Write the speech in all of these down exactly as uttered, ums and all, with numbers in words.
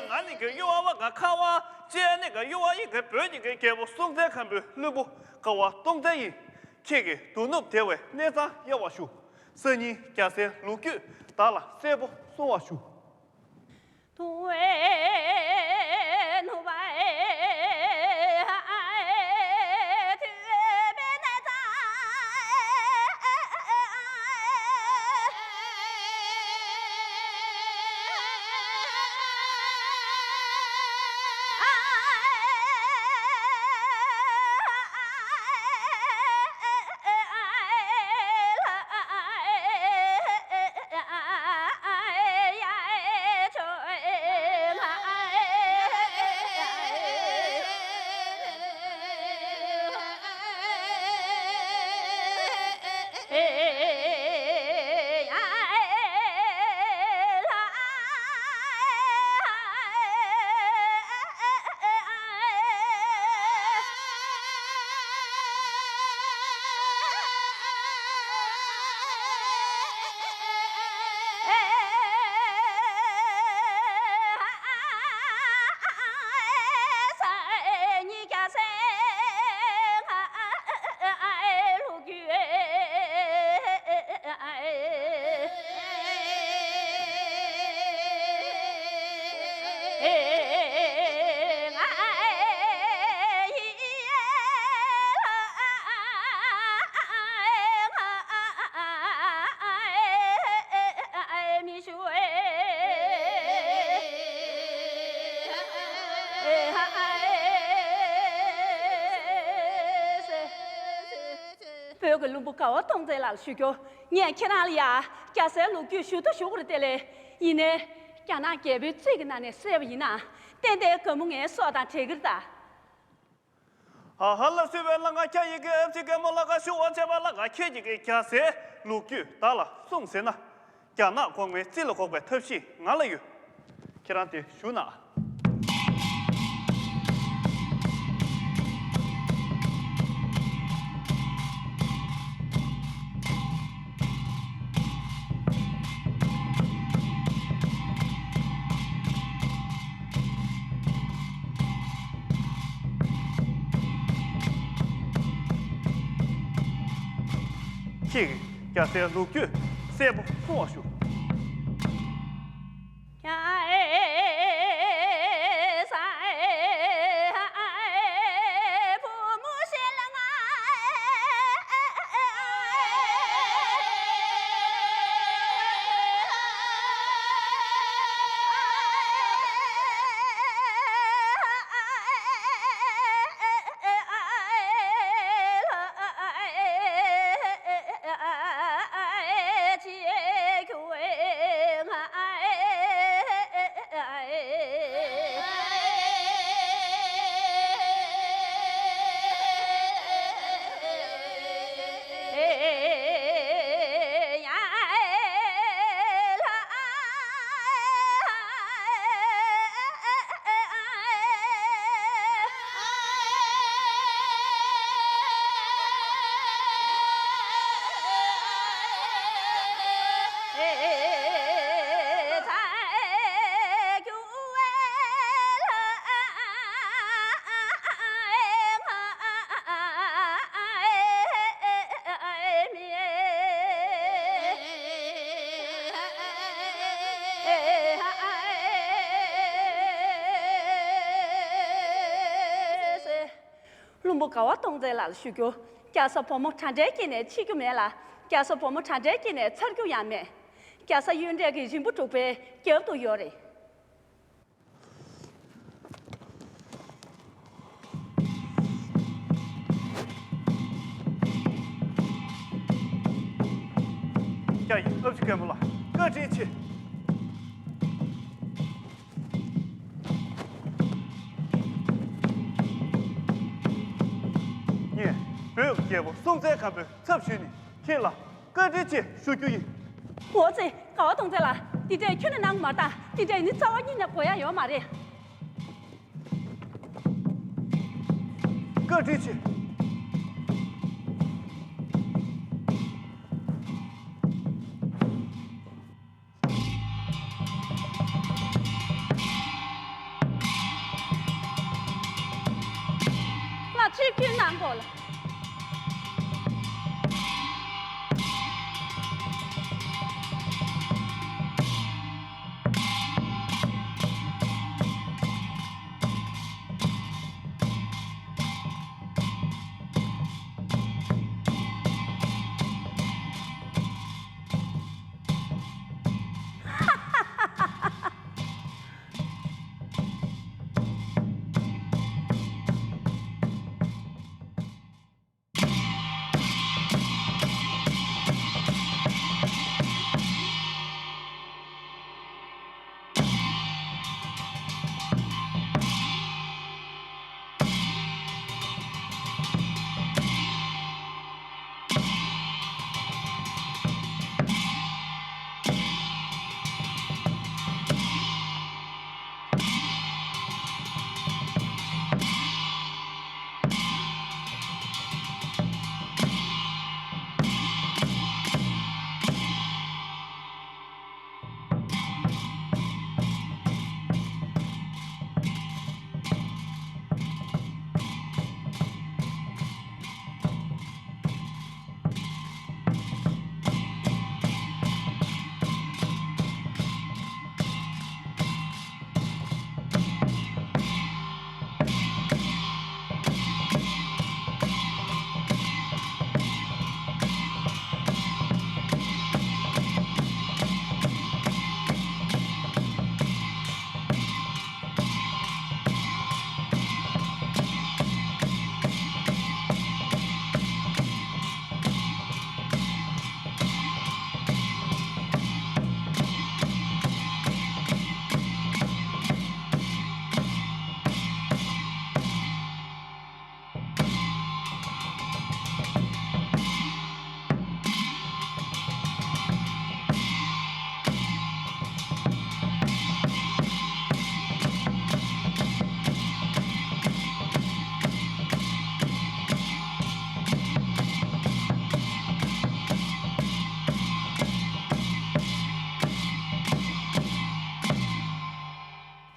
ང་ནི་གི་གཡུ་བ་བ་ག་ཁ་བ། ཅེ་ནི་གི་གཡུ་བ་ཡི་གི་བོད་ཀྱི་གི་རྒྱལ་པོ་སྲོང་བཙན་སྒམ་པོའི་བློན་པོ་ཀ་བ་སྟོང་བཙན་ཡིན། ཁྱེད་ཀྱི་དོ་ནུབ་བདེ་བའི་གནས་ཚང་གཡར་བ་ཞུ། སང་ཉིན་རྒྱལ་སྲས་ལོ་རྒྱུས་བདག་ལ་གསལ་པོ་གསུང་བ་ཞུ། བོད་ཀྱི་བློན་པོ་ཀ་བ་སྟོང་བཙན་ལགས་ལ་ཞུ་རྒྱུ། ངས་ཁྱེད་རང་ལ་ཡ་རྒྱལ་སྲས་ལོ་རྒྱུས་ཞུ་དང་ཞུ་དགོས་རེད་དེ་ལས། ཡིན་ནའི་རྒྱ་ནག་རྒྱལ་པོའི་རྩིས་ཀྱི་ནང་ནས་བསད་པ་ཡིན་ན་ཏན་ཏན་དགའ་མོ་ངའི་སྲོག་དང་བྲལ་གི་རེད་ད། ཧ་ཧ་ལ་སྲིད་པའི་ལ་ང་ཁྱེད་ཡི་གེ་ཨབ་ཅི་གེ་མོ་ལ་ཁ་ཞུ་བ་བྱས་པ་ལ་ཁ་ཁྱེད་ཀྱི་གི་རྒྱལ་སྲས་ལོ་རྒྱུས་བདག་ལ་གསུངས་ཟེར་ན། རྒྱ་ནག་གོང་མའི་རྩིས་ལ་འགོག་པའི་ཐབས་ཤེས་ང་ལ་ཡོད། ཁྱེད་རང་དེ་ཞུ་ན། ཁྱེད་ཀྱིས་རྒྱལ་སྲས་ལོ་རྒྱུས་གསལ་པོ་གསུང་བ་ཞུ། བློན་པོ་དགའ་བ་སྟོང་བཙན་ལགས་ལ་ཞུ་རྒྱུ། རྒྱལ་ས་བུ་མོ་དྲ་འབྲེལ་སྐྱེས་ནས་འཆི་རྒྱུ་མེད་ལ། རྒྱལ་ས་བུ་མོ་དྲ་འབྲེལ་སྐྱེས་ནས་ཚར་རྒྱུ་ཡང་མེད། རྒྱལ་ས་ཡུལ་འབྲེལ་གྱི་རིན་པོ་འབྲུག་པའི་རྒྱབ་ཏུ་ཡོད་རེད། རྒྱ་ཡི་ཨབ་ཅི་རྒན་པོ་ལ་བཀའ་དྲིན་ཆེ། ངས་བོད་ཀྱི་རྒྱལ་པོ་སྲོང་བཙན་སྒམ་པོའི་ཚབ་ཞུས་ནས་ཁྱེད་ལ་བཀའ་དྲིན་ཆེ་ཞུ་རྒྱུ་ཡིན། འོ་ཙི། དགའ་བ་སྟོང་བཙན་ལགས། འདི་འདྲས་ཁྱོན་ནས་གནང་གི་མ་རེད་ད། འདི་འདྲས་ནི་རྩ་བ་ཉིད་ནས་དགོས་ཡ་ཡོད་མ་རེད། བཀའ་དྲིན་ཆེ། ཁྱོད་ནང་གོ་ལ།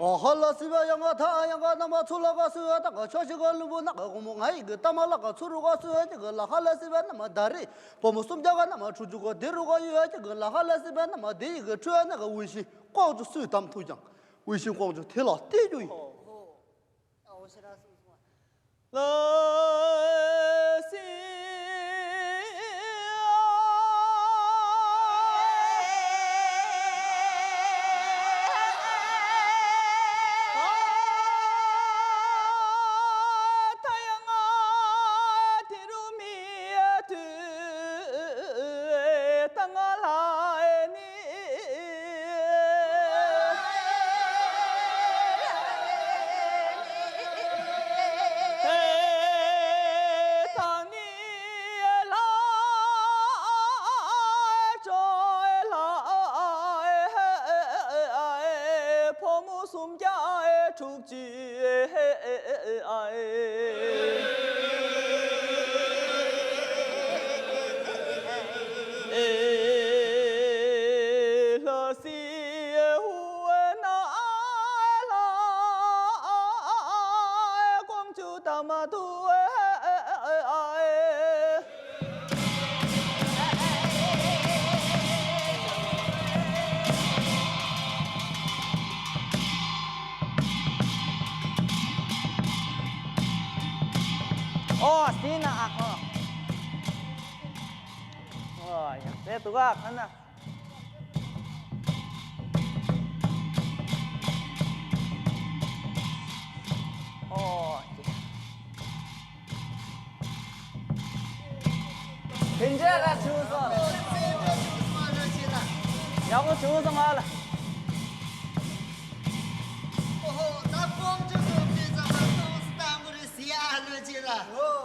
ཨ་ཧ་ལ་སི་བ་ཡང་ག་ཐ་ཡང་ག་ན་མ་ཚུ་ལ་ག་སུ་ཡ་ད་ག་ཆོ་ཞིག་ག་ལུ་བུ་ན་ག་གོ་མོ་ང་ཡི་གི་ཏ་མ་ལ་ག་ཚུ་རུ་ག་སུ་ཡ་ཅི་གི་ལ་ཧ་ལ་སི་བ་ན་མ་ད་རི་བུ་མོ་སུམ་རྒྱ་ག་ན་མ་ཁྲུ་ཅུ་ག་དེ་རུ་ག་ཡུ་ཡ་ཅི་གི་ལ་ཧ་ལ་སི་བ་ན་མ་དེ་ཡི་གི་ཁྲུ་ཡ་ན་ག་ཝི་ཤི་ཀོག་ཅུ་སུས་དམ་ཐུ་ཀྱང་ཝི་ཤི་ཀོག་ཅུ་དེ་ལ་བལྟས་རྒྱུ་ཡིན། ལ་སི། ཕོ་མོ་སུམ་བརྒྱ་དྲུག་ཅུ། ལ་སི་ཧུ་ན་ལ་ཀོང་ཅུ་ད་མ་དུ། ཨོ་སི་ན་ཨ་ཁོ། ཨོ་ཡ་ཟེ་དུ་ག་ཁ་ན། ཨོ་ཀེ། དེ་འདྲ་ལ་བྱུང་སོང་། ཡག་པོ་བྱུང་སོང་ང་ལ། ཨོ་ཧོ། ད་ཀོང་ཅུ་ཀོང་ཅུ་ཙམ་ལ་ཏོག་ཙམ་བཏང་དགོས་རེད་ཟེར་ཡ་ལོས་བྱེད་ལ། ཨོ།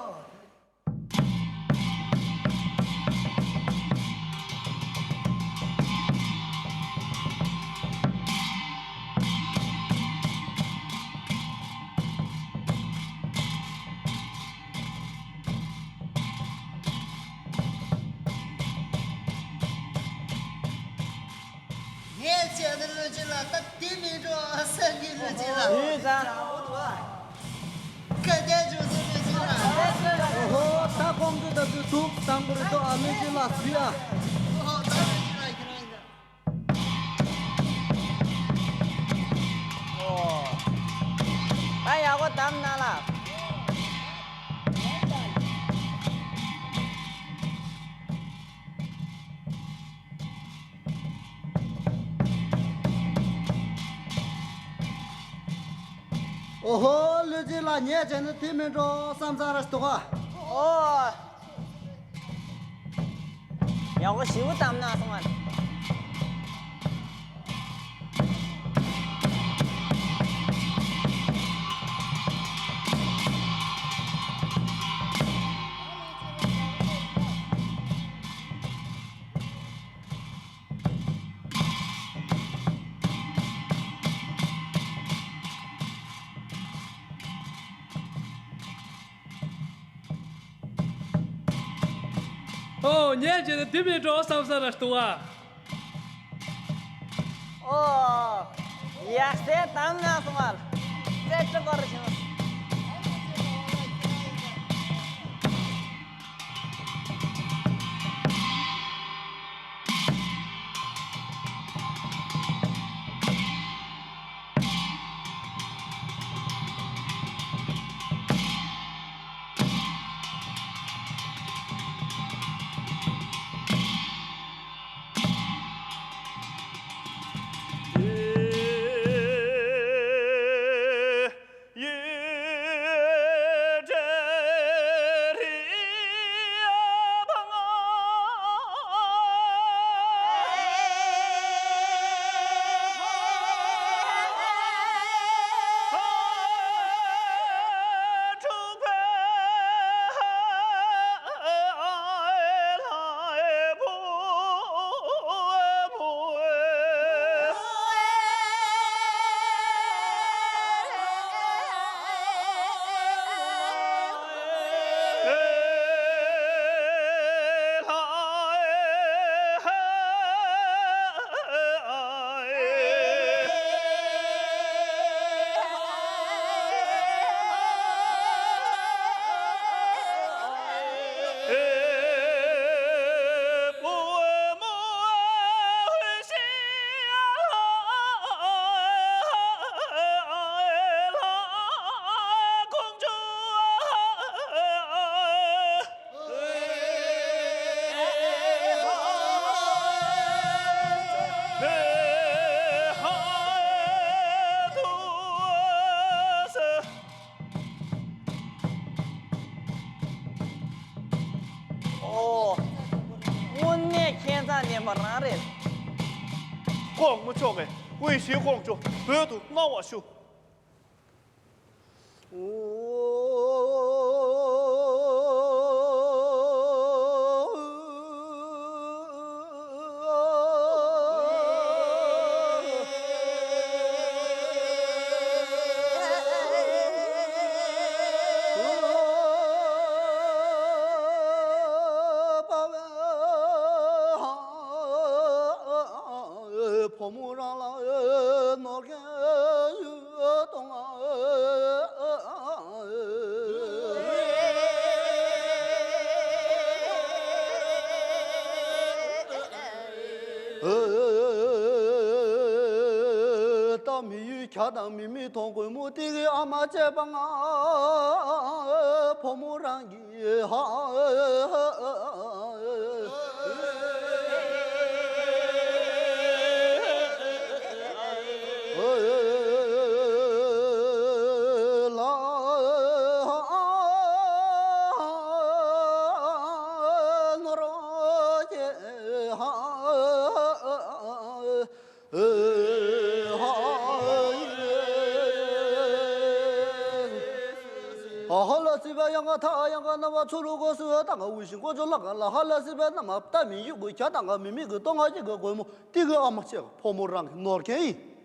ངས་བྱས་ན་བློན་ཆེན་ལགས། ད་དེ་མིན་འགྲོ་སེམས་ཀྱི་བློན་ཆེན་ལགས། ཡིན་ཙང་། ཁ་གཏད་བྱུང་སོང་བློན་ཆེན་ལགས། ཁོང་གི་ད་དུ་ཐུག་དང་པོ་རེད་དོ། ཨ་ལེ་ཅི་ལ་སུ་ཡ། ཨོ། ད་ཡག་པོ་བདམས་གནང་ལ། ཨོ་ཧོ། ལུས་རྩལ་ལ་ཉལ་བྱས་ནས་དེ་མིན་འགྲོ་བསམ་ས་ར་ཞིག་འདུག་ག། ཨོ། ཡག་པོ་ཞེ་པོ་བདམས་གནང་སོང་ང་། ཨོ། ཉལ་བྱས་ནས་དེ་མིན་འགྲོ་བསམ་ས་ར་འདུག་ག། ཨོ། ཡག་སེ་བདམས་གནང་སོང་ང་། རྩེ་གྲི་སྐོར་བྱུང་། ཨོ། དངོས་གནས་ཁྱད་མཚར་ལྡན་པ་རང་རེད། ཁོང་མི་ཆོག་གི། དབུས་གཞིས་ཁོང་ཆུ་བོད་དུ་མངའ་བར་ཞུ། ཕོ་མོ་རང་ལ་ནོར་མཁན་ཡོད་དོ་ང་། ད་མི་ཡུལ་ཁྱ་དང་མི་མི་མཐོང་དགོས་མོ་དེ་གི་ཨ་མ་བྱས་པ་ང་ཕོ་མོ་རང་གི། ཧ་ལ་སི་བ་ཡང་ག་ཐ་ཡང་ག་ན་བ་ཚུ་རུ་གོ་སུ་ཡ་ཏང་ག་ཝི་ཤིང་གོ་ཅོ་ལ་ག་ལ་ཧ་ལ་སི་བ་ན་མ་ཏ་མི་ཡུ་གུ་ཁྱ་ཏང་ག་མི་མི་གུ་ཏོང་ག་ཅི་གུ་གོ་མོ་ཏི་གུ་ཨ་མ་ཆེ་ག་ཕོ་མོ་རང་གི་ནོར་མཁན་ཡིན།